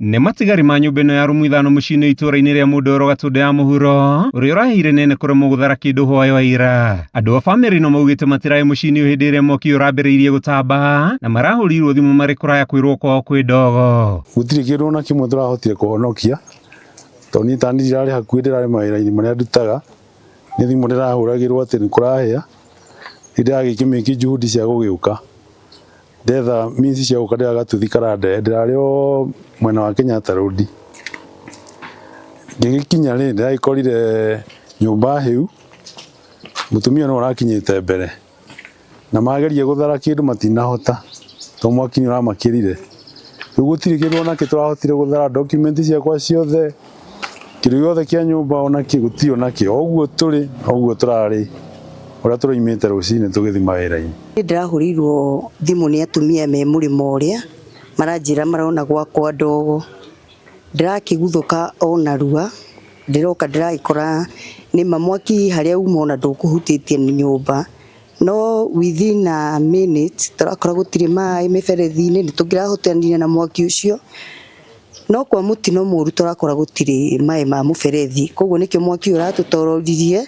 Nĩ matigari ma nyũmba ĩno ya rumu ithano mũciĩ-inĩ itũũra-inĩ rĩa Mũndoro Gatũndũ ya Mũhuro ũrĩa ũraheire nene kũremwo gũthara kĩndũ hwaĩ wa ira. Andũ a bamĩrĩ ĩno maugĩte matiraĩ mũciĩ-inĩ ũyũ hĩndĩ ĩrĩa mwaki ũrambĩrĩirie gũtamba na marahũrĩirwo thimũ marĩ kũraya kwĩrwo kwao kwĩ ndogo. Gũtirĩ kĩndũ ona kĩmwe tũrahotire kũhonokia tondũ niĩ tani ndirarĩ hakuhĩ, ndĩrarĩ mawĩra-inĩ marĩa ndutaga. Nĩ thimũ ndĩrahũragĩrwo atĩ nĩ kũrahĩa, nĩ ndĩragĩkĩmĩki juhudi cia gũgĩũka. Ndetha means cia gũka ndĩragatuthi karandehe, ndĩrarĩ o mwena wa Kenyatta Road. Ngĩgĩkinya rĩ, ndĩragĩkorire nyũmba hĩu, mũtumia nĩwe ũrakinyĩte mbere, na mageria gũthara kĩndũ matinahota, tondũ mwaki nĩ ũramakĩrire. Rĩu gũtirĩ kĩndũ onakĩ tũrahotire gũthara, document ciakwa ciothe, kĩndũ gĩothe kĩa nyũmba onakĩ gũtirĩ onakĩ, o ũguo tũrĩ, noguo tũrarĩ, ũrĩa tũroimĩte rũcinĩ tũgĩthiĩ mawĩra-inĩ. Niĩ ndĩrahũrĩirwo thimũ nĩ atumia me mũrĩmo ũrĩa, maranjĩra marona gwakwa ndogo. Ndĩrakĩguthũka o narua, ndĩroka ndĩragĩkora nĩma mwaki harĩa uma ona ndũkũhutĩtie nyũmba, no within a minute tũrakora gũtirĩ maĩ mĩberethi-inĩ, nĩ tũngĩrahotanire na mwaki ũcio, no kwa mũtino mũru tũrakora gũtirĩ maĩ ma mũberethi, koguo nĩkĩo mwaki ũyũ ũratũtororirie.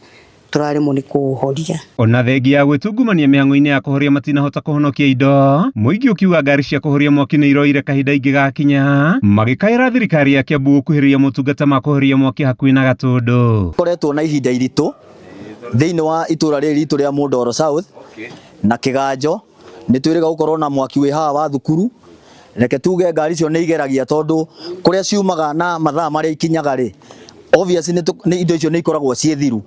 Tũraremwo nĩ kũũhoria. Ona thengia ya gwĩtungumania mĩhang'o-inĩ ya kũhoria matinahota kũhonokia indo, mũingĩ ũkiuga ngari cia kũhoria mwaki nĩ iroire kahinda ingĩgakinya, magĩkaĩra thirikari ya Kiambu gũkuhĩrĩria motungata ma kũhoria mwaki hakuhĩ na Gatũndũ. Koretwo na ihinda iritũ thĩinĩ wa itũra rĩrĩ ritũ rĩa Mũndoro South na Kĩganjo. Nĩ twĩrĩga gũkorwo na mwaki wĩ haha wa thukuru. Reke tuge ngari icio nĩ igeragia tondũ kũrĩa ciumaga na mathaa marĩa ikinyaga rĩ, obviously nĩ indo icio nĩ ikoragwo ciĩ thiru.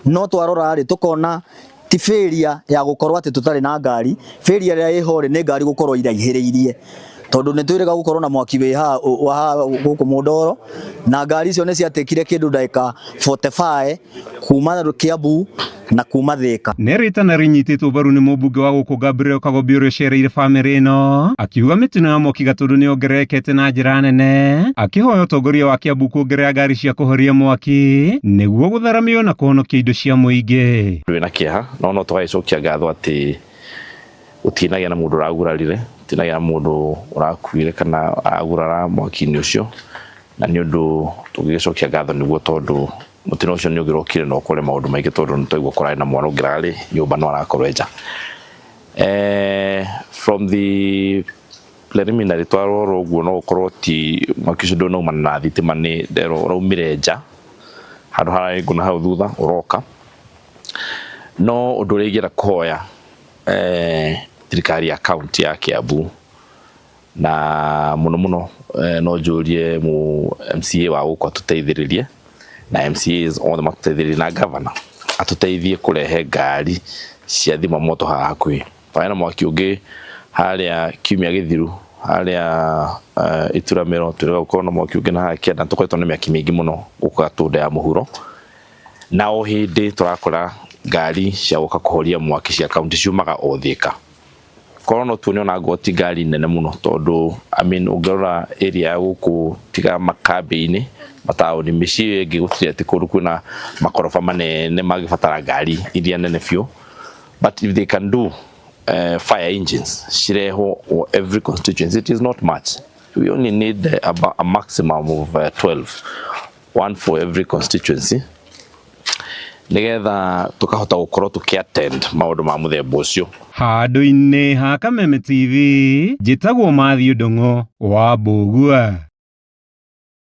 No twarora rĩ, tũkona ti failure ya gũkorwo atĩ tũtarĩ na ngari, failure ĩrĩa ĩho rĩ, nĩ ngari gũkorwo iraihĩrĩirie. Tondũ nĩ twĩrĩga gũkorwo na mwaki wĩ haha wa haha gũkũ Mũndoro, na ngari icio nĩ ciatekire kĩndũ ndagĩka 45 kuma Kiambu na kuma Thika. Nĩ rĩtana rĩnyitĩtwo mbaru nĩ mũmbunge wa gũkũ Gabriel Kagobi ũrĩa ũcereire bamĩrĩ ĩno, akiuga mĩtino ya mwaki Gatũndũ nĩ yongererekete na njĩra nene, akĩhoya ũtongoria wa Kiambu kuongerera ngari cia kũhoria mwaki nĩguo gũthara mĩoyo na kũhonokia indo cia mũingĩ. Wĩna kĩeha no no tũgagĩcokia ngatho atĩ gũtinagĩa na mũndũ ũragurarire, gũtinagĩa na mũndũ ũrakuire kana agurara mwaki-inĩ ũcio, na nĩ ũndũ tũngĩgĩcokia ngatho nĩguo tondũ mũtino ũcio nĩ ũngĩrokire na ũkore maũndũ maingĩ tondũ nĩ twaigua kũrarĩ na mwana ũngĩ ũrarĩ nyũmba no arakorwo e nja. From the preliminary twarora ũguo no ũkorwo ti mwaki ũcio ndũnaumana na thitima, nĩ nderwo ũraumire nja handũ hararĩ ngũ na hau thutha ũroka. No ũndũ ũrĩa ingĩenda kũhoya thirikari ya kaũntĩ ya Kiambu na mũno mũno no njũrie mũ MCA wa gũkũ atũteithĩrĩrie na MCAs othe matũteithĩrĩrie na governor atũteithie kũrehe ngari cia thima moto haha hakuhĩ. Twarĩ na mwaki ũngĩ harĩa kiumia gĩthiru harĩa Ituramĩro, twĩrĩga gũkorwo na mwaki ũngĩ na haha kĩanda, tũkoretwo na mĩaki mĩingĩ mũno gũkũ Gatũndũ ya mũhuro. Na o hĩndĩ tũrakora ngari cia gũka kũhoria mwaki cia kaunti ciumaga o Thĩka. Korwo no tuone ona ngorwo ti ngari nene mũno tondũ I mean ũngĩrora area ya gũkũ tiga makambĩ-inĩ mataũni mĩciĩ ĩyo ĩngĩ gũtirĩ atĩ kũndũ kwĩna makoroba manene mangĩbatara ngari iria nene biũ, but if they can do fire engines cirehwo o every constituency, it is not much, we only need about a maximum of 12, one for every constituency, nigetha tukahota gukorwo tuki attend maundu ma muthemba ucio. Handũ-inĩ ha Kameme TV, njĩtagwo Matthew Ndung'u wa Mbũgua.